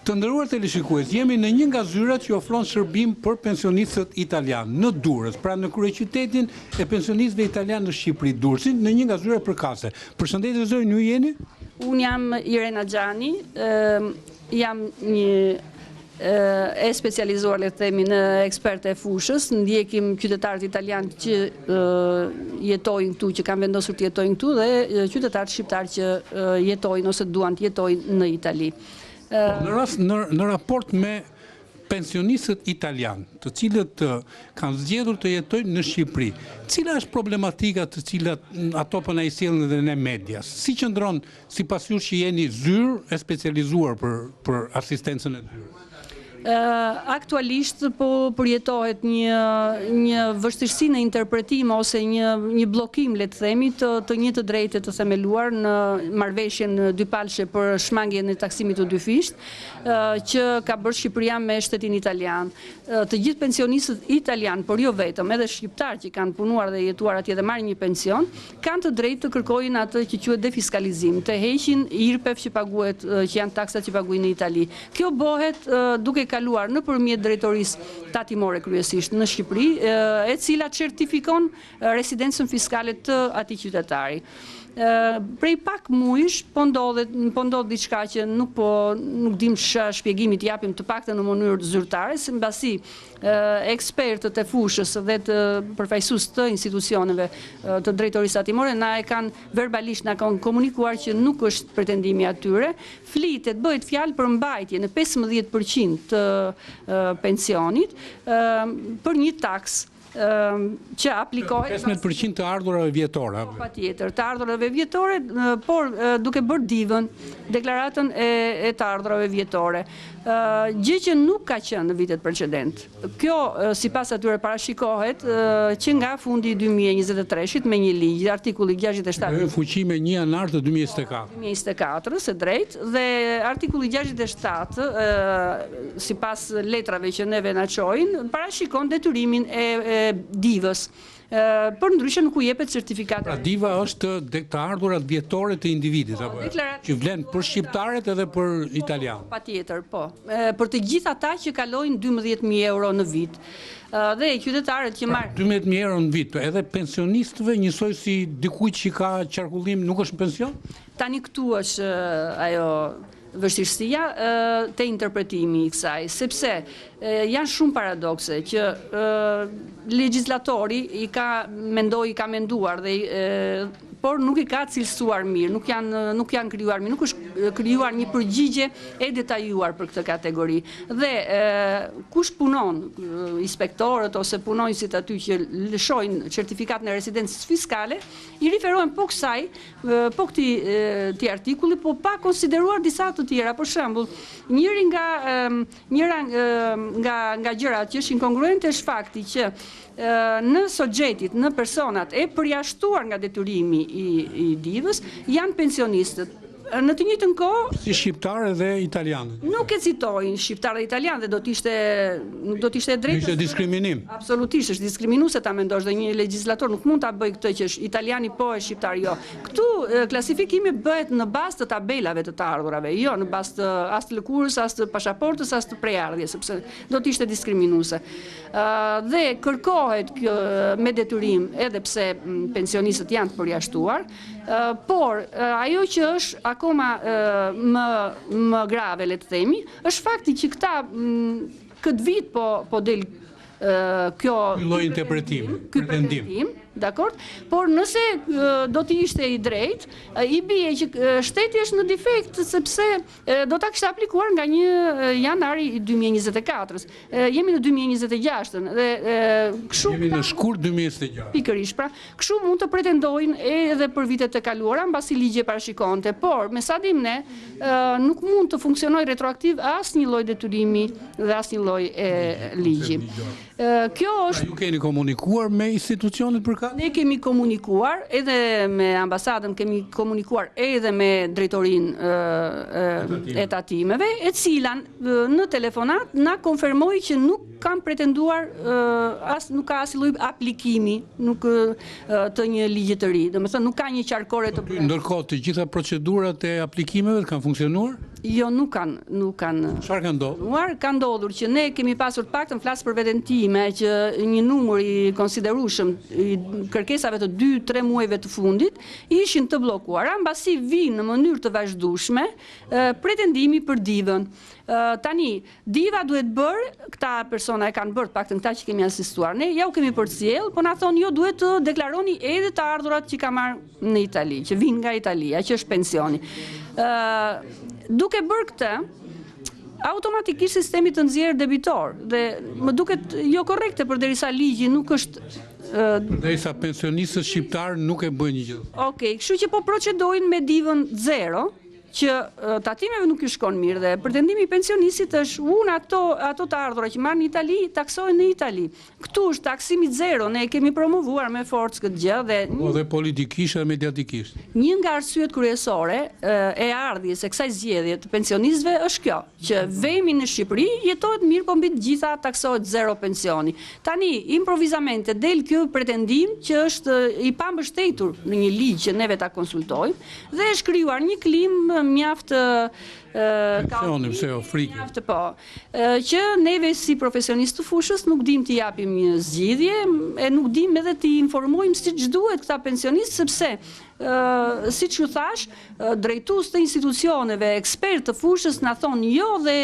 Të nderuar teleshikues, jemi në një nga zyrat që ofron shërbim për pensionistët italianë në Durrës, pra në kryeqytetin e pensionistëve italianë në Shqipëri, Durrësin, në një nga zyrat përkatëse. Përshëndetje zonjë, ju jeni? Unë jam Irena Xhani, jam një e specializuar le të themi në eksperte e fushës, ndjekim qytetarët italianë që jetojnë këtu, që kanë vendosur të jetojnë këtu dhe qytetarët shqiptarë që jetojnë ose duan të jetojnë në Itali. Po, në rast në në raport me pensionistët italianë, të cilët kanë zgjedhur të jetojnë në Shqipëri, cila është problematika të cilat ato po na i sjellin edhe ne medias? Si qëndron sipas jush që jeni zyrë e specializuar për për asistencën e tyre? Aktualisht po përjetohet një një vështirësi në interpretim ose një një bllokim le të themi të të një të drejte të themeluar në marrëveshjen dypalëshe për shmangien e taksimit të dyfishtë që ka bërë Shqipëria me shtetin italian. Të gjithë pensionistët italianë, por jo vetëm, edhe shqiptarë që kanë punuar dhe jetuar atje dhe marrin një pension, kanë të drejtë të kërkojnë atë që quhet defiskalizim, të heqin IRPEF që paguhet, që janë taksat që paguajnë në Itali. Kjo bëhet duke kaluar nëpërmjet drejtorisë tatimore kryesisht në Shqipëri, e cila certifikon residencën fiskale të atij qytetari. Prej pak muajsh po ndodhet, po ndodh diçka që nuk po nuk dimë çfarë shpjegimi të japim të paktën në mënyrë zyrtare, se mbasi ekspertët e fushës dhe të përfaqësues të institucioneve të drejtorisë tatimore na e kanë verbalisht na kanë komunikuar që nuk është pretendimi i atyre, flitet, bëhet fjalë për mbajtjen e 15% të pensionit për një taksë që aplikohet 15% të ardhurave vjetore. Po, patjetër, të ardhurave vjetore, por duke bërë DIV-ën, deklaratën e, e të ardhurave vjetore. Gjë që nuk ka qenë në vitet precedente. Kjo, sipas atyre parashikohet që nga fundi i 2023-shit me një ligj, artikulli 67. Në fuqi me 1 janar të 2024. 2024, e drejtë, dhe artikulli 67, sipas letrave që neve na çojnë, parashikon detyrimin e, e DIV-ës. Përndryshe nuk u jepet certifikata. Pra DIV-a është të ardhurat vjetore të individit po, apo jo? Që vlen për shqiptarët edhe për po, italianët. Po, patjetër, po. Për të gjithë ata që kalojnë 12000 euro në vit. Dhe qytetarët që pra, marrin 12000 euro në vit, edhe pensionistëve njësoj si dikujt që ka qarkullim nuk është në pension? Tani këtu është ajo vështirësia te interpretimi i kësaj, sepse janë shumë paradokse që legjislatori i ka mendoi, i ka menduar dhe por nuk i ka cilësuar mirë, nuk janë nuk janë krijuar mirë, nuk është krijuar një përgjigje e detajuar për këtë kategori. Dhe kush punon, inspektorët ose punonjësit aty që lëshojnë certifikatën e rezidencës fiskale, i referohen po kësaj po këtij artikulli, po pa konsideruar disa të tjera. Për shembull, njëri nga njëra nga nga gjërat që është inkongruente është fakti që në sogjetit, në personat e përjashtuar nga detyrimi i i DIV-ës janë pensionistët. Në të njëjtën kohë, si shqiptarë dhe italianë. Nuk e citojnë shqiptarë dhe italianë dhe do të ishte nuk do të ishte e drejtë. Ishte diskriminim. Absolutisht është diskriminuese ta mendosh dhe një legjislator nuk mund ta bëjë këtë që është italiani po e shqiptari jo. Këtu klasifikimi bëhet në bazë të tabelave të të ardhurave, jo në bazë të as të lëkurës, as të pashaportës, as të prejardhjes, sepse do të ishte diskriminuese. Dhe kërkohet kjo me detyrim edhe pse pensionistët janë të përjashtuar, Por, ajo që është akoma më më grave, le të themi, është fakti që këta këtë vit po po del kjo ky lloj interpretimi, ky pretendim, dakord? Por nëse do të ishte i drejtë, i bie që shteti është në defekt sepse do ta kishte aplikuar nga 1 janari i 2024-s. Jemi në 2026-ën dhe kështu Jemi në shkurt 2026. Pikërisht, pra, kështu mund të pretendojnë edhe për vitet e kaluara, mbasi ligji e parashikonte, por me sa dimë ne, nuk mund të funksionojë retroaktiv asnjë lloj detyrimi dhe asnjë lloj e ligji. Kjo pra, është Ju keni komunikuar me institucionet përkatëse? Ne kemi komunikuar edhe me ambasadën, kemi komunikuar edhe me drejtorinë e tatimeve, e cila në telefonatë na konfirmoi që nuk kanë pretenduar as nuk ka asnjë lloj aplikimi nuk të një ligji të ri. Domethënë nuk ka një qarkore të brendshme. Ndërkohë të gjitha procedurat e aplikimeve kanë funksionuar? Jo, nuk kanë, nuk kanë. Çfarë ka ndodhur? Ka ndodhur që ne kemi pasur të paktën flas për veten time që një numër i konsiderueshëm i kërkesave të 2-3 muajve të fundit ishin të bllokuara, mbasi vijnë në mënyrë të vazhdueshme pretendimi për divën. Tani, Diva duhet bërë, këta persona e kanë bërë, të paktën këta që kemi asistuar ne, ja u kemi përcjellë, po na thonë jo duhet të deklaroni edhe të ardhurat që ka marrë në Itali, që vijnë nga Italia, që është pensioni. Ë duke bërë këtë, automatikisht sistemi të nxjerr debitor dhe më duket jo korrekte përderisa ligji nuk është Përderisa pensionistët shqiptarë nuk e bëjnë një gjë. Okej, kështu që po procedojnë me divën zero, që tatimeve nuk ju shkon mirë dhe pretendimi i pensionistit është unë ato ato të ardhura që marr në Itali taksohen në Itali. Këtu është taksimi zero, ne e kemi promovuar me forcë këtë gjë dhe Po dhe politikisht dhe mediatikisht. Një nga arsyet kryesore e ardhjes e kësaj zgjedhje të pensionistëve është kjo, që vemi në Shqipëri, jetohet mirë, po mbi të gjitha taksohet zero pensioni. Tani, improvizamente del ky pretendim që është i pambështetur në një ligj që neve ta konsultojmë, Dhe është krijuar një klimë mjaft Tensioni, pse jo, frike. Mjaft po. Që neve si profesionistë të fushës nuk dimë t'i japim një zgjidhje e nuk dimë edhe t'i informojmë siç duhet këta pensionistë sepse siç ju thashë, drejtues të institucioneve, ekspertë të fushës na thonë jo dhe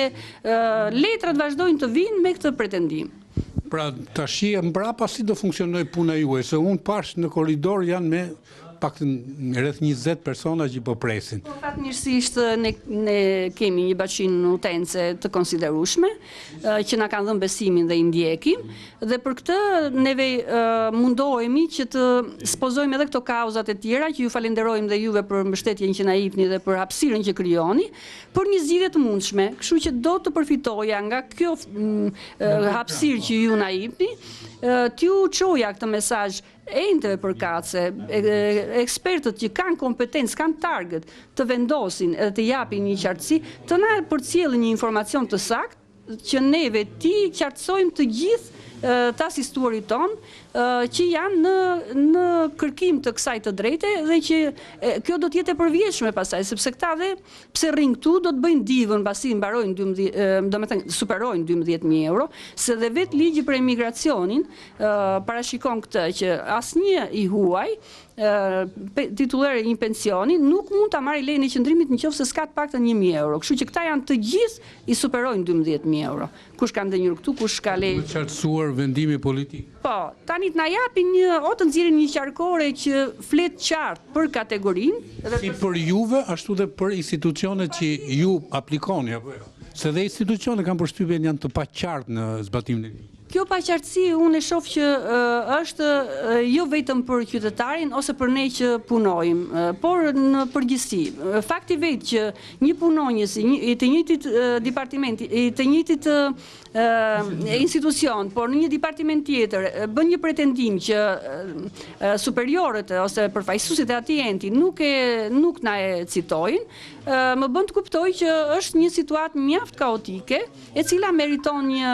letrat vazhdojnë të vijnë me këtë pretendim. Pra, tashi e mbrapa si do funksionojë puna juaj, se unë pashë në korridor janë me paktën rreth 20 persona që po presin. Po fatmirësisht ne ne kemi një bacinë utence të konsiderueshme që na kanë dhënë besimin dhe i ndjekim dhe për këtë neve mundohemi që të spozojmë edhe këto kauzat e tjera që ju falenderojmë dhe juve për mbështetjen që na jepni dhe për hapësirën që krijoni për një zgjidhje të mundshme, kështu që do të përfitoja nga kjo hapësirë që ju na jepni, t'ju çoja këtë mesazh enteve përkatëse, ekspertët që kanë kompetencë, kanë targët, të vendosin edhe të japin një qartësi, të na përcjellin një informacion të saktë, që neve t'i qartësojmë të gjithë të asistuarit tonë që janë në në kërkim të kësaj të drejte dhe që kjo do të jetë e përvjetshme pastaj, sepse këta dhe pse rrinë këtu do të bëjnë divën pasi mbarojnë 12, domethënë superojnë 12000 euro, se dhe vetë ligji për emigracionin parashikon këtë që asnjë i huaj titullar i një pensioni nuk mund ta marrë lejen e qëndrimit në qoftë se s'ka të paktën 1000 euro. Kështu që këta janë të gjithë i superojnë 12000 euro. Kush ka ndenjur këtu, kush ka leje. Duhet qartësuar vendimi politik. Po, tani të na japin një o të nxjerrin një qarkore që flet qartë për kategorinë dhe Si për juve, ashtu dhe për institucionet që ju aplikoni apo jo? Se dhe institucionet kam përshtypjen janë të paqartë në zbatimin e ligjit. Kjo paqartësi unë e shoh që është jo vetëm për qytetarin ose për ne që punojmë, por në përgjithësi. Fakti vetë që një punonjës i të njëjtit departiment, i të njëjtit institucion, por në një departiment tjetër, bën një pretendim që superiorët ose përfaqësuesit e atij enti nuk e nuk na e citojnë, më bën të kuptoj që është një situatë mjaft kaotike, e cila meriton një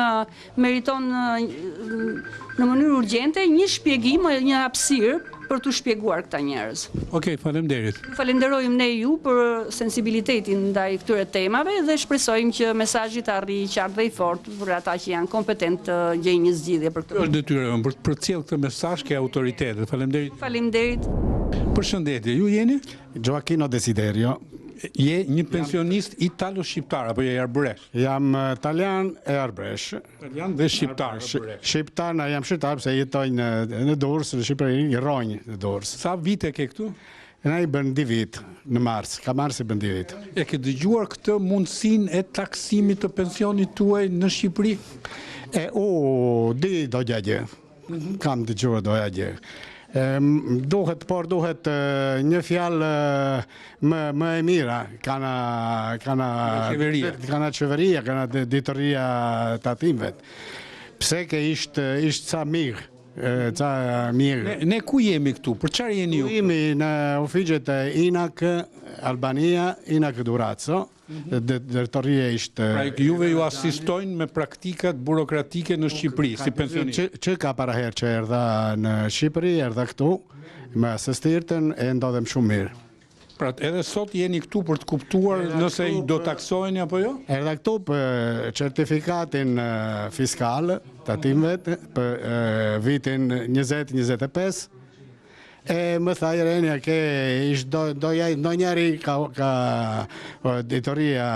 meriton në mënyrë urgjente një shpjegim, një hapësirë për t'u shpjeguar këta njerëz. Okej, faleminderit. Ju falenderojmë ne ju për sensibilitetin ndaj këtyre temave dhe shpresojmë që mesazhi të arrijë qartë dhe i fortë për ata që janë kompetentë të gjejnë një zgjidhje për këtë. Kjo është detyra jonë, për të përcjellë këtë mesazh ke autoritetet. Faleminderit. Faleminderit. Përshëndetje, ju jeni? Gioacchino Desiderio. Je një pensionist italo-shqiptar apo je arbëresh? Jam italian e arbëresh. Italian dhe shqiptar. Shqiptar, na jam shqiptar pse jetoj në në Durrës, në Shqipëri, i rronjë në Durrës. Sa vite ke këtu? Na i bën dy vit në mars, ka mars i bën dy vit. E ke dëgjuar këtë mundësinë e taksimit të pensionit tuaj në Shqipëri? E u di do gjë. Kam dëgjuar doja gjë. Duhet, por duhet një fjalë më më e mira, kana kana qeveria, kana qeveria, kana drejtoria tatimvet. Pse ke ishtë ishtë ca mirë, ca mirë. Ne, ne ku jemi këtu? Për çfarë jeni ju? Jemi në ofiqet e INAK Albania, INAK Durazzo. Drejtoria ishte... Pra juve ju asistojnë me praktikat burokratike në Shqipëri, si pensionist. Që, që ka para herë që erdha në Shqipëri, erdha këtu, me asistirtën e ndodhem shumë mirë. Pra edhe sot jeni këtu për të kuptuar nëse do taksoheni apo jo? Erdha këtu për certifikatin fiskal tatimvet për vitin 2025 e më tha Irenia ke ish do do do njeri ka ka drejtoria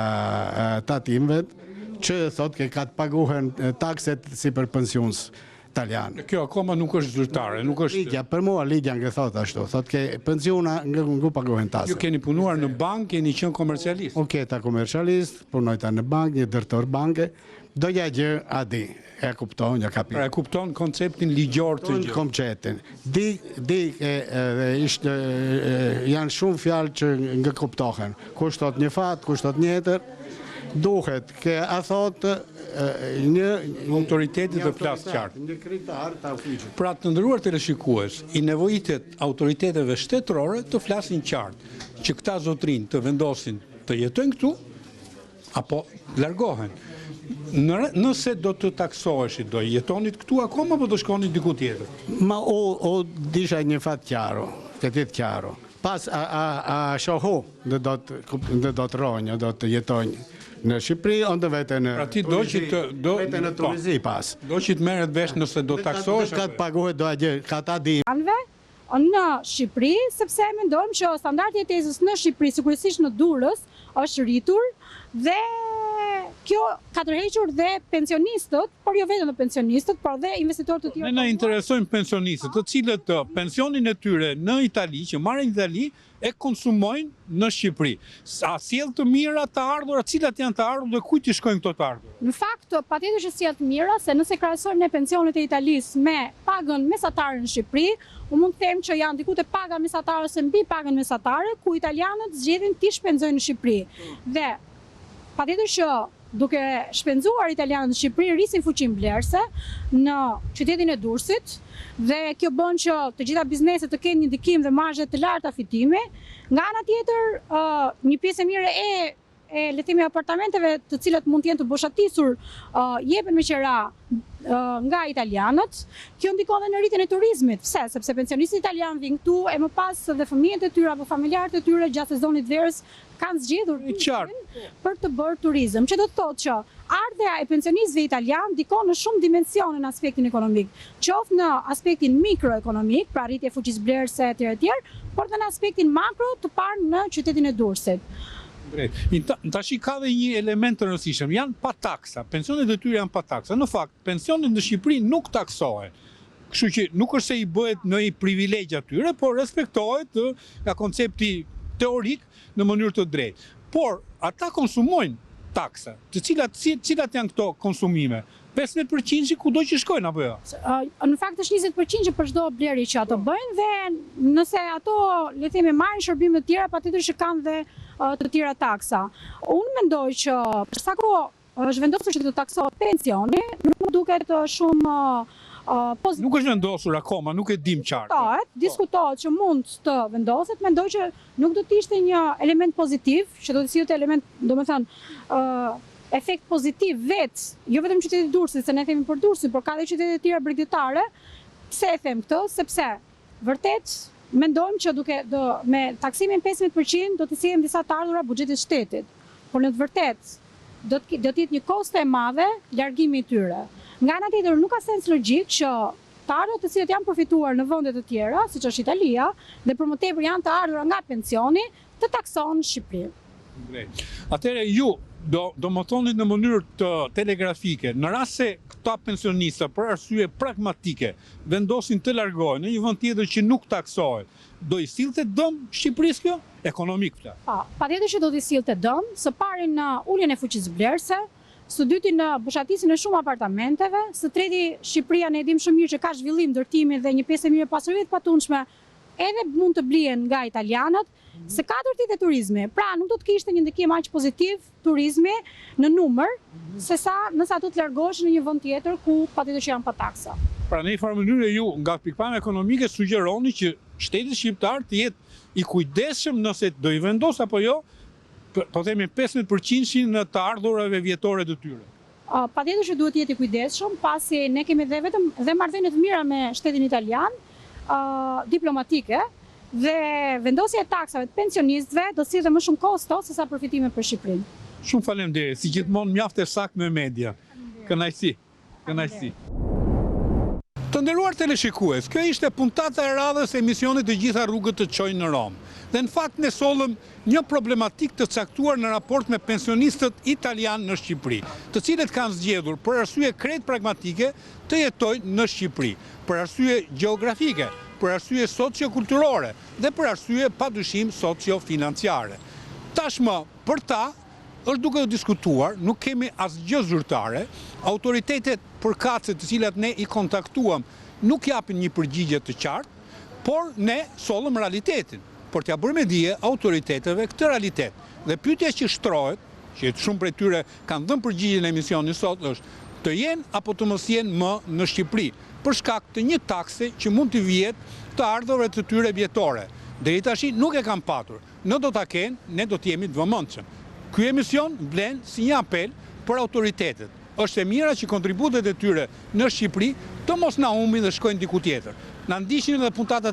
tatimvet që thot ke ka të paguhen takset si për pensions italian. Kjo akoma nuk është zyrtare, nuk është... Ligja, për mua ligja ngë thot ashtu, thot ke pensiona ngë ngë paguhen taksat. Ju keni punuar në bankë, keni qenë komercialist? U keta komercialist, punojta në bankë, një drejtor banke, do gja gjë a di, e kupton, një kapit. Pra e kupton konceptin ligjor të gjë. Konceptin. Di, di, e, e, ishte, e, janë shumë fjalë që ngë kuptohen. Kush thot një fat, kush thot njëtër, duhet, ke a thot një autoriteti të flasë qartë. Një kritar të ofiqit. Pra të nderuar teleshikues, i nevojitet autoriteteve shtetërore të flasin qartë, që këta zotërinj të vendosin të jetojnë këtu, apo largohen. Nëse do të taksoheshit, do jetonit këtu akoma, apo do shkonit diku tjetër? Ma u, u disha një fat chiaro, të jetë chiaro. Pas a, a, a shohu, dhe do të, dhe do të ronjë, do të jetonjë në Shqipëri, o do vete në pra ti do që të do vete në po. Tunizi pas. Do që të merret vesh nëse do taksohesh. Ka të paguhet do gjë, ka ta di. Në Shqipëri, sepse mendojmë që standardi i jetesës në Shqipëri, sigurisht në Durrës, është rritur dhe kjo ka tërhequr dhe pensionistët, por jo vetëm pensionistët, por dhe investitorë të tjerë. Ne na interesojnë pensionistët, të cilët pensionin e tyre në Itali, që marrin në Itali, e konsumojnë në Shqipëri. A sjell të mira të ardhura, cilat janë të ardhurat dhe kujt i shkojnë këto të ardhura? Në fakt, patjetër që sjell të mira, se nëse krahasojmë ne pensionet e Italisë me pagën mesatare në Shqipëri, unë mund të them që janë diku te paga mesatare ose mbi pagën mesatare, ku italianët zgjedhin t'i shpenzojnë në Shqipëri. Dhe patjetër që duke shpenzuar italianët në Shqipëri rrisin fuqinë blerëse në qytetin e Durrësit dhe kjo bën që të gjitha bizneset të kenë një ndikim dhe marzhe të larta fitimi. Nga ana tjetër, një pjesë e mirë e e le të themi apartamenteve të cilat mund të jenë të boshatisur jepen me qera nga italianët. Kjo ndikon dhe në rritjen e turizmit. Pse? Sepse pensionistët italianë vijnë këtu e më pas dhe fëmijët e tyre apo familjarët e tyre gjatë sezonit verës kanë zgjedhur Durrësin për të bërë turizëm, që do të thotë që ardhja e pensionistëve italianë ndikon në shumë dimensione në aspektin ekonomik, qoftë në aspektin mikroekonomik, pra rritje e fuqisë blerëse etj etj, por dhe në aspektin makro të parë në qytetin e Durrësit. Drejt. Tashi ka dhe një element të rëndësishëm, janë pa taksa, pensionet e tyre janë pa taksa. Në fakt, pensionet në Shqipëri nuk taksohen. Kështu që nuk është se i bëhet ndonjë privilegj atyre, por respektohet nga koncepti teorik në mënyrë të drejtë. Por ata konsumojnë taksa, të cilat cilat janë këto konsumime? 15 përqindshi kudo që shkojnë apo jo? Në fakt është 20 përqindshi për çdo blerje që ato bëjnë dhe nëse ato le të themi marrin shërbime të tjera, patjetër që kanë dhe të tjera taksa. Unë mendoj që për sa kohë Është vendosur që të taksohet pensioni, nuk më duket shumë pozitive. Nuk është vendosur akoma, nuk e dimë qartë. Diskutohet, diskutohet që mund të vendoset, mendoj që nuk do të ishte një element pozitiv, që do të sillte element, domethënë, efekt pozitiv vetë, jo vetëm qytetit të Durrësit, se ne themi për Durrësin, por ka dhe qytete të tjera bregdetare. Pse e them këtë? Sepse Vërtet, mendojmë që duke do me taksimin 15% do t'i sjellim disa të ardhura buxhetit të shtetit, por në të vërtetë do të do të jetë një kosto e madhe largimi i tyre. Nga ana tjetër nuk ka sens logjik që të ardhurat të cilat janë përfituar në vende të tjera, siç është Italia, dhe për më tepër janë të ardhura nga pensioni, të taksohen në Shqipëri. Drejt. Atëherë ju do do më thonit në mënyrë të telegrafike, në rast se këta pensionista për arsye pragmatike vendosin të largohen në një vend tjetër që nuk taksohet, do i sillte dëm Shqipërisë kjo? Ekonomik flas. Po, patjetër që do t'i sillte dëm, së pari në uljen e fuqisë blerëse, së dyti në boshatisjen e shumë apartamenteve, së treti Shqipëria ne e dimë shumë mirë që ka zhvillim ndërtimi dhe një pjesë e mirë e pasurive të patundshme edhe mund të blihen nga italianët, së katërti dhe turizmi. Pra, nuk do të kishte një ndikim aq pozitiv turizmi në numër, sesa nëse ato të largoheshin në një vend tjetër ku patjetër që janë pa taksa. Pra në një farë mënyre ju nga pikëpamja ekonomike sugjeroni që shteti shqiptar të jetë i kujdesshëm nëse do i vendosë apo jo, po themi 15 përqindshin e të ardhurave vjetore të tyre. Patjetër që duhet të jetë i kujdesshëm, pasi ne kemi dhe vetëm dhe marrëdhënie të mira me shtetin italian, diplomatike. Dhe vendosja e taksave të pensionistëve do sillte më shumë kosto sesa përfitime për Shqipërinë. Shumë faleminderit, si gjithmonë mjaft e saktë me media. Kënaqësi. Kënaqësi. Të nderuar teleshikues, kjo ishte puntata e radhës e emisionit Të gjitha rrugët të çojnë në Romë. Dhe në fakt ne sollëm një problematikë të caktuar në raport me pensionistët italianë në Shqipëri, të cilët kanë zgjedhur për arsye krejt pragmatike të jetojnë në Shqipëri, për arsye gjeografike, për arsye socio-kulturore dhe për arsye padyshim socio-financiare. Tashmë, për ta, është duke u diskutuar, nuk kemi asgjë zyrtare, autoritetet përkatëse të cilat ne i kontaktuam nuk japin një përgjigje të qartë, por ne sollëm realitetin, për t'ia bërë me dije autoriteteve këtë realitet. Dhe pyetja që shtrohet, që shumë prej tyre kanë dhënë përgjigje në emisionin sot është të jenë apo të mos jenë më në Shqipëri, për shkak të një takse që mund t'i vihet të ardhurave të tyre vjetore. Deri tashi nuk e kanë patur. Në do ta kenë, ne do të jemi të vëmendshëm. Ky emision vlen si një apel për autoritetet. Është e mira që kontributet e tyre në Shqipëri të mos na humbin dhe shkojnë diku tjetër. Na ndiqni edhe puntatat e.